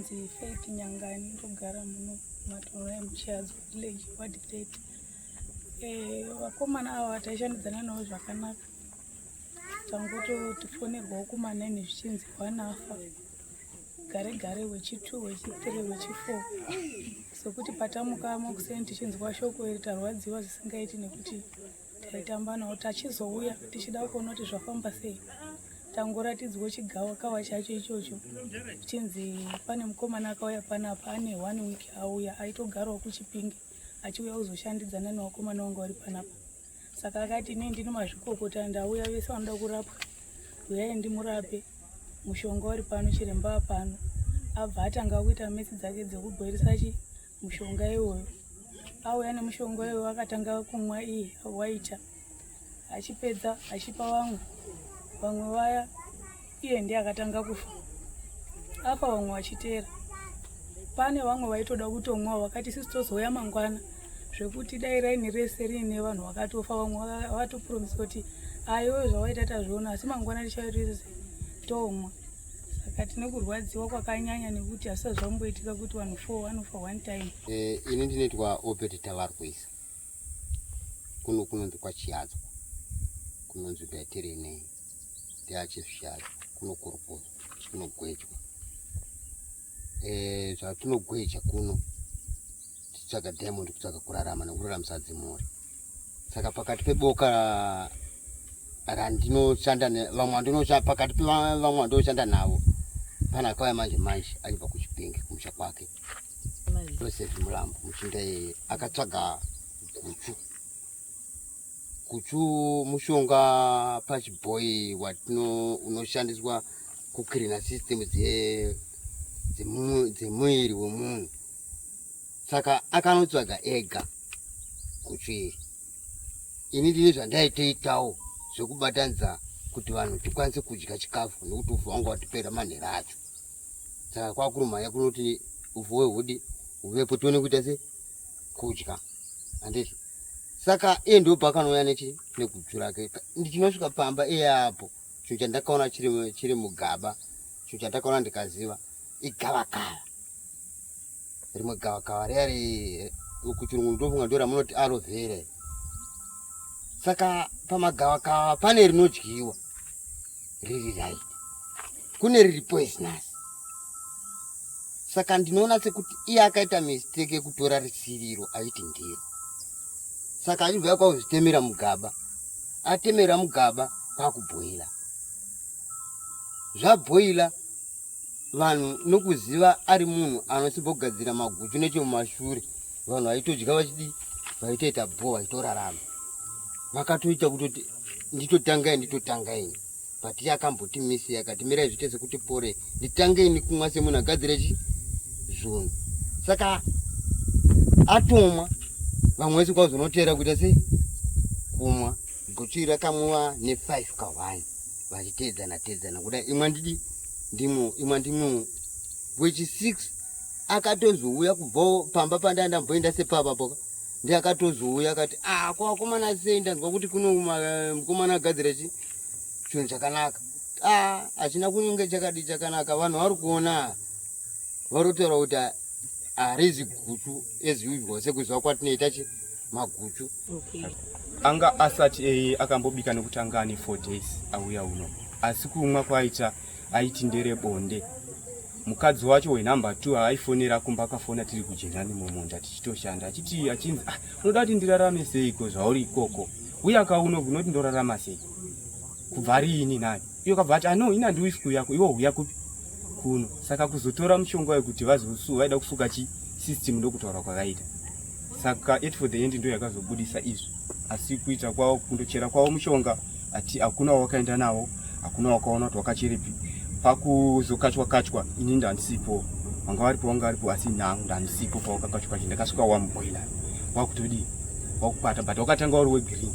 Ndinonzi Faith Nyangani, ndogara muno mumatunhu emuChiadzwa village, ward 30. Eh, vakomana ava taishandidzana navo zvakanaka. Tangototifonerwawo kumaneni zvichinzi one afa. Gare gare wechi2, wechi3, wechi4. Sokuti patamuka makuseni tichinzwa shoko iri tarwadziwa zvisingaiti nekuti taitamba navo. Tachizouya tichida kuona kuti zvafamba sei, tangoratidzwa chigavakava chacho ichocho chinzi pane mukomana akauya panapa ane one week auya, aitogarawo kuChipinge achiuya kuzoshandidzana nevakomana vanga vari panapa. Saka akati, "Inini ndini mazvikokota, ndauya, vese vanoda kurapwa uyai ndimurape, mushonga uri pano, chiremba pano." Abva atanga kuita maths dzake dzekubhoirisa chi mushonga iwoyo. Auya nemushonga iwoyo, akatanga kumwa iye waita, achipedza achipa vamwe. Vamwe vaya, iye ndiye akatanga kufa, afa vamwe vachiteera. Pane vamwe vaitoda kutomwawo, vakati, "Isusu tozouya mangwana," zvekuti dai raini rese riine vanhu vakatofa. Vamwe vatopromisa kuti, "Aiwe, zvawaita tazviona, asi mangwana tichauya toise tomwa." Saka tine kurwadziwa kwakanyanya nekuti hasisati zvamboitika kuti vanhu four vanofa one time. Ini ndinoitwa Obert Tavarwisa. Kuno kunonzi kwaChiadzwa, kunonzi Betirinei ndeaChief Chiadzwa. Kuno kurukuzo kunogwechwa. Zvatinogwecha kuno tichitsvaga diamond, kutsvaga kurarama nekuraramisa dzimhuri. Saka pakati peboka randinoshanda, vamwe vandinoshanda, pakati pevamwe vandinoshanda navo pana akauya manje manje achibva kuChipinge kumusha kwake, Joseph Mulambo. Muchinda iyeye akatsvaga guchu. Guchu mushonga pachibhoi watino unoshandiswa kucleana system dzemuviri wemunhu. Saka akanotsvaga ega guchu iri. Ini ndine zvandaitoitawo zvekubatanidza kuti vanhu tikwanise kudya chikafu, nekuti ufu wanga watipera manhero acho. Saka kwakurumhanya kunoti ufu hwehudi huvepo, tione kuita se kudya, handiti? Saka iye ndo pakanouya nechi neguchu rake. Ndichinosvika pamba iye apo, chinhu chandakaona chiri mugaba, chinhu chandakaona ndikaziva igavakava. Rimwe gavakava riya kuchirungu ndofunga ndo ramunoti aloe vera. Saka pamagavakava pane rinodyiwa riri right, kune riri poisonous. Saka ndinoona sekuti iye akaita mistake yekutora risiriro aiti ndiro. Saka achibva kwakuzvitemera mugaba, atemera mugaba kwakubhoila, zvabhoila vanhu nokuziva ari munhu anosimbogadzira maguchu nechemumashure. Vanhu vaitodya vachidi, vaitoita bho, vachitorarama, vakatoita kutoti nditotangai, nditotangai. But iye akamboti misi akati, "Mirai zviite sekuti pore, nditangei kumwa semunhu agadzire chi zvinhu." Saka atomwa, vamwe vese kwazonoteera kuita sei kumwa. Guchu rakamwiwa ne5 ka1 vachiteedzana teedzana kudai, imwe ndidi ndimo, imwe ndimo. Wechi6 akatozouya kubva pamba panda ndamboenda sepapapo, ndiye akatozouya akati, "Ah, ko vakomana sei? Ndanzwa kuti kuno mukomana agadzira chi chinhu chakanaka." Ah, hachina kunge chakadi chakanaka. Vanhu vari kuona, vari kutaura kuti harizi guchu as usual sekuziva kwatinoita chi maguchu. Anga asati akambobika nekuti anga ane 4 days auya uno, asi kumwa kwaita aiti ndere bonde. Mukadzi wacho wenumber 2 haaifonera kumba, akafona tiri kujenani mumunda tichitoshanda, achiti achinzi, "Ah, unoda kuti ndirarame seiko zvauri ikoko? Uya kauno unoti ndorarama sei kubva riini nani?" Iyo kabva ati, "Ano ina ndiuisi kuuyako, iwo huya kupi kuno." Saka kuzotora mushonga wekuti vazosu vaida kusuka chi system, ndokutaura kwavaita. Saka at for the end ndo yakazobudisa izvi, asi kuita kwavo kundochera kwavo mushonga ati hakuna wakaenda nawo, hakuna wakaona kuti wakacherepi. Pakuzokachwa kachwa, ini ndandisipo, vanga varipo, vanga varipo, asi nangu ndandisipo pawakakachwa kacho. Ndakasvika wamubhoila, wakutodii, wakukwata, but wakatanga uri wegreen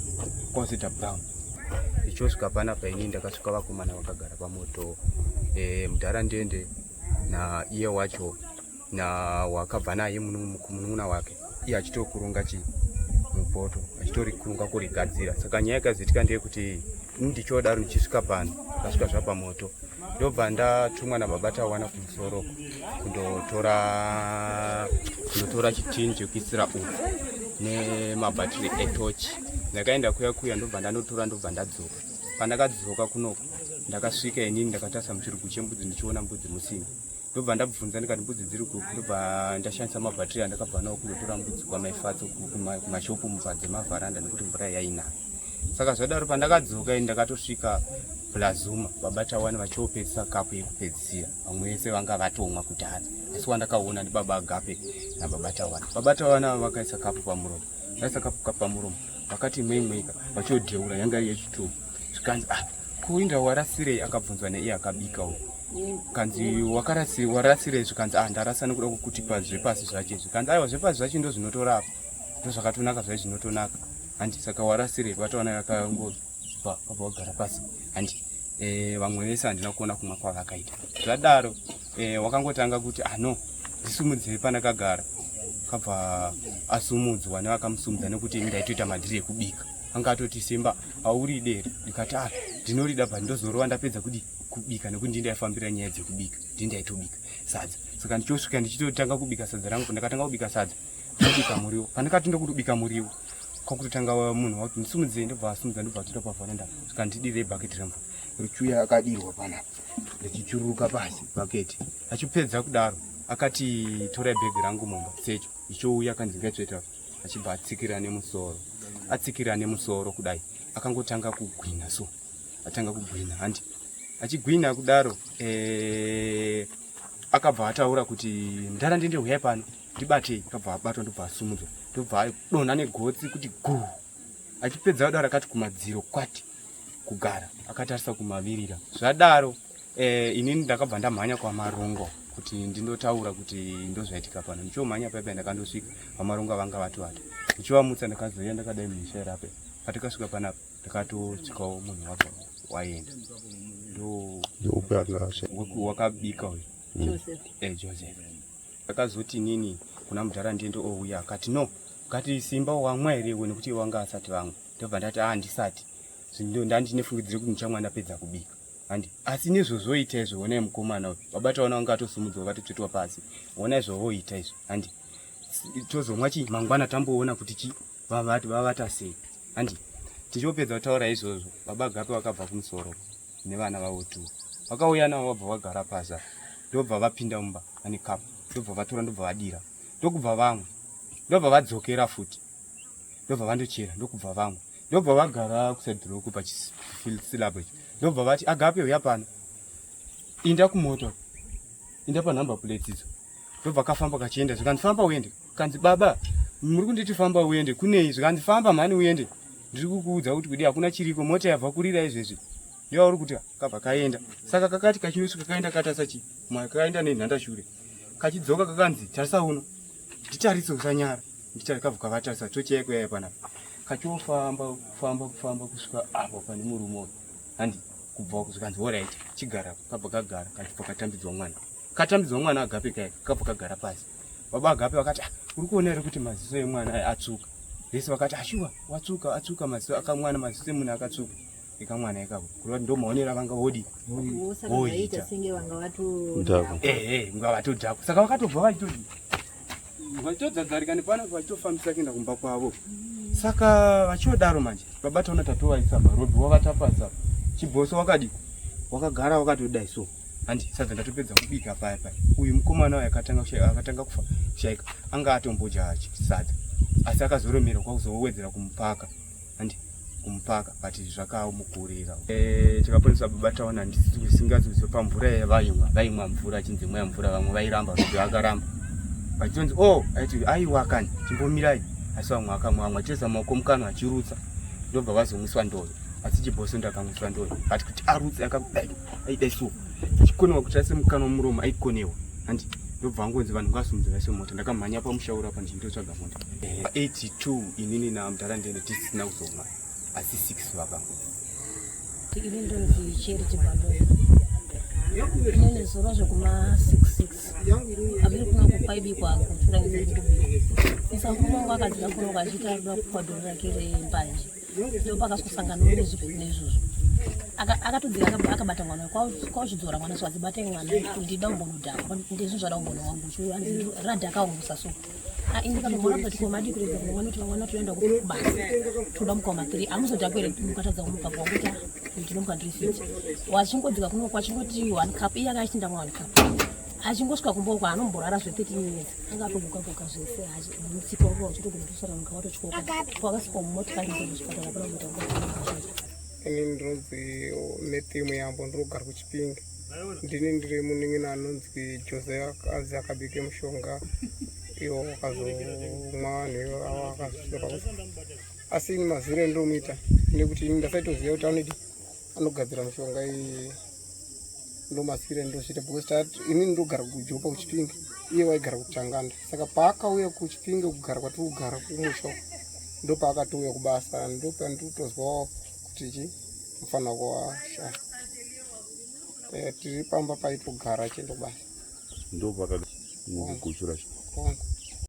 kwazoita brown. Ndichosvika panapa ini ndakasvika vakomana vakagara pamoto, mudhara Ndende naiye wacho na wakabva naye kumunun'una wake, iye achitokurunga chi mupoto, achitorikurunga kurigadzira. Saka nyaya yakazoitika ndeyekuti ini ndichodaro ndichisvika pano, ndasvika zvapamoto. Ndobva ndatumwa nababa Tawana kumusoro kundotora kundotora chitini chekuisira upfu nemabhatiri etochi. Ndakaenda kuya kuya ndobva ndanotora ndobva ndadzoka. Pandakadzoka kunoko ndakasvika inini ndakatarisa muchirugu chembudzi ndichiona mbudzi musina. Ndobva ndabvunza ndikati mbudzi dziri kupi, ndobva ndashandisa mabhatiri andakabva nawo kundotora mbudzi kwamaifatso kumashopu mubva dzemavharanda nekuti mvura yainaya. Saka zvadaro pandakadzoka ini ndakatosvika Plazuma baba Tawani vachiopedzisa kapu yekupedzisira, vamwe vese vanga vatomwa kudhara, asi wandakaona ndibaba Agape nababa Tawani. Baba Tawani ava vakaisa kapu pamuromo, vaisa kapu pamuromo vakati mwemweka vachodheura yanga iri yechitubu, zvikanzi ah kuinda warasirei, akabvunzwa neiye akabika uyu, kanzi warasirei, zvikanzi ah ndarasa nekuda kwekuti zvepasi zvacho, zvikanzi aiwa zvepasi zvacho ndo zvinotorapa, ndozvakatonaka zvai zvinotonaka handi, saka warasirei. Vataona yakangobva vabva vagara pasi handi. Vamwe vese handina kuona kumwa kwavakaita. Zvadaro wakangotanga kuti ano ah, ndisumudzei pandakagara, kabva asumudzwa nevakamusumudza nekuti ini ndaitoita madhiri ekubika. Anga atoti simba auride here, ndikati ah ndinorida but ndozorova ndapedza kudi kubika nekuti ndii ndaifambira nyaya dzekubika, ndii ndaitobika sadza. Saka ndichosvika ndichitotanga kubika sadza rangu, ndakatanga kubika sadza ndobika muriwo, pandakati ndokutobika muriwo kwakutotanga munhu wakuti ndisumudzei, ndobva asumudza ndobva atora pavharanda, svika ndidirei bhaketi remvura richiuya akadirwa panapa richichururuka pasi bhaketi. Achipedza kudaro akati torai bhegi rangu mumba secho, ichouya akanzi ngaitsveta, achibva atsikira nemusoro, atsikira nemusoro kudai akangotanga kugwina, so atanga kugwina handi, achigwina kudaro akabva ataura kuti ndara ndende huyai pano ndibatei, akabva abatwa ndobva asumudzwa ndobva adonha negotsi kuti gu. Achipedza kudaro akati kumadziro kwati kugara akatarisa kumavirira. Zvadaro inini ndakabva ndamhanya kwaMarongo kuti ndindotaura kuti ndozvaitika pano. Ndichomhanya paipai ndakandosvika vaMarongo vanga vatovata, ndichivamutsa ndakazoya ndakadai mumisha irape. Patikasvika panapa ndakatosvikawo munhu wabva waenda ndo wakabika uyu Joseph. Akazoti nini kuna mudhara ndiende ouya, akati no, akati simba wamwa here iwe, nekuti wanga asati vamwe. Ndobva ndati ah ndisati, ndandine fungidziro kuti ndichamwa ndapedza kubika handi, asi nezvozvoita izvo honai mukomana uyu baba taona vanga atosumudzwa vatotsvetwa pasi, honai zvovoita izvo handi, tozomwa chi mangwana tamboona kuti chi vavata sei handi. Tichopedza kutaura izvozvo baba Gape vakabva kumusoro nevana vavo tu, vakauya navo vabva vagara pasi ndobva vapinda mumba vane kapu, ndobva vatora ndobva vadira ndokubva vamwe, ndobva vadzokera futi ndobva vandochera ndokubva vamwe, ndobva vagara kusadhiroko pachisilabo ichi, ndobva vati Agape uya pano, inda kumoto, inda panhamba plates idzo. Ndobva kafamba kachienda, zvikanzi famba uende, kanzi baba muri kunditi famba uende kunei, zvikanzi famba mhani uende, ndiri kukuudza kuti kudi hakuna chiriko, mota yabva kurira izvezvi ndewauri kuti. Kabva kaenda, saka kakati kachinosvika kaenda katarisa chi kaenda nenhanda shure, kachidzoka kakanzi tarisa uno nditarise usanyara nditari, kabva kavatarisa tochi yako yaya panapa, kachofamba kufamba kufamba kusvika apo pane murume uyu handi, kubva zvikanzi alright chigara, kabva kagara, kachibva katambidzwa mwana, katambidzwa mwana Agape kaya, kabva kagara pasi. Baba Agape vakati ah, uri kuona here kuti maziso emwana aya atsvuka? Vese vakati ashuwa watsvuka, atsvuka maziso akamwana, maziso emunhu akatsvuka ekamwana ikako, kureva ndo maonero avanga wodi woita ehe nga vatodhakwa. Saka vakatobva vachitodi vachitodzadzarika nepano vachitofambisa kuenda kumba kwavo. Saka vachiodaro manje baba taona tatovaisa parobhi wavatapasa chibhoso wakadi wakagara wakatodai so handi, sadza ndatopedza kubika paya paya uyu mukomana uyu akatanga kufa kushaika anga atombodya sadza, asi akazoromerwa kwakuzowedzera kumupaka handi kumupaka, but zvakamukurira. Tikaponesa baba taona ndisingazizo pamvura yavaimwa, vaimwa mvura achinzi mweya mvura, vamwe vairamba kuti akaramba vachitonzi o oh, aiti aiwa kani chimbomirai, asi vamwe akamwa, vamwe achiisa maoko mukanwa achirutsa, ndobva vazomwiswa ndoyo. Asi chibhoso ndakamwiswa ndoyo, but kuti arutse akadai aidai so achikonewa kuti aise mukanwa muromo aikonewa handi, ndobva angonzi vanhu ngasumudze vaise mota. Ndakamhanya pamushaura apa ndichindotsvaga mota 82 inini namudhara ndende tisina kuzomwa, asi 6 vakamwa. Ini ndonzi Charity Baloyi. Inene zuro zvekuma 66 abiri kuno kwaibikwa guchu range riri kubikwa. Isa murume wangu akadzika kuno achiita kuda kupa dhori rake rembanje, ndo pakazosangana neizvozvo. Akatodzika akabata mwana kwauchidzora mwana so adzibate mwana ndida kumbonodhakwa ndizvo zvada kumbono wangu radhaka wangusa so ah, ini ndikatomboona kuti komadi kuregera mwana kuti mwana toenda kubasa toda muka ma3 amuzodhakwa here mukatadza kumuka kwanguti ah, ndinomuka ndiri fit wachingodzika kuno kwachingoti one cup iye akachinda one cup achingosvika kumba uko anomborara zve 13 minutes anga atoguka guka zvese mutsipa wako uchitogona kutosaranuka watotyoka kwakasvikwa mumotikari kuchipatara pana kuita kuaa ini ndinonzi Matthew Muyambo ndinogara kuChipinge ndini ndiri munin'ina anonzi Jose azi akabike mushonga iwo wakazomwa vanhu ivo ava akazosvika pakufa asi ini maziro endinomuita nekuti ini ndasaitoziva kuti anodi anogadzira mushonga iyi ndomasira ndozviita because ini ndogara kujopa kuchipinge iye waigara kuchanganda saka paakauya kuchipinge kugara kwatiri kugara kumusha ndopaakatouya kubasa ndopandikutozwawo kuti chi mufanira kuwashaya eh, tiri pamba paitogara achienda kubasa ndopakaguchu racho hongu.